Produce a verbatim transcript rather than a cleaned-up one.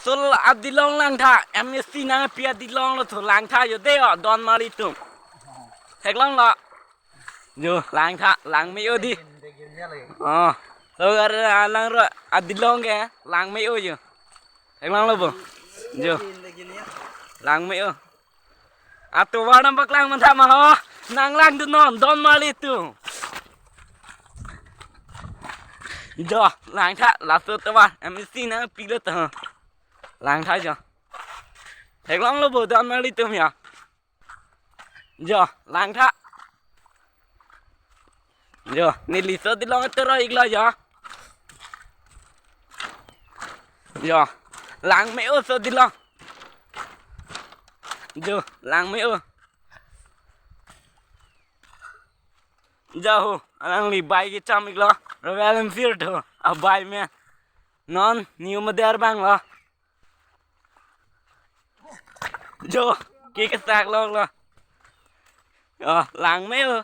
Laso adilong langtha, M S T nangpi adilong lo thu, langtha jo de o, don marli atum. Theklonglo. Jo, langtha, lang me-o dei. Oh. So, gar, ah, lang ro, adilong ke, lang me-o jo. Theklonglo bo. Jo. Lang me-o. Atovar nangpaklang mantha ma ho. Nang langdunnon, don marli atum. Jo, langtha, laso tovar, M S T nangpilo to. Langtha jo. Theklonglo bo, don marli atum jo. Jo, langtha. Jo, neli laso adilong tero iklo jo. Jo, lang me-o laso adilong. Jo, lang me-o. Jo ho, alangli bike kecham iklo. Royal Enfield ho, a bike me. Non, new model abang lo. Jo, ke kesak lo lo. Jo, lang me-o.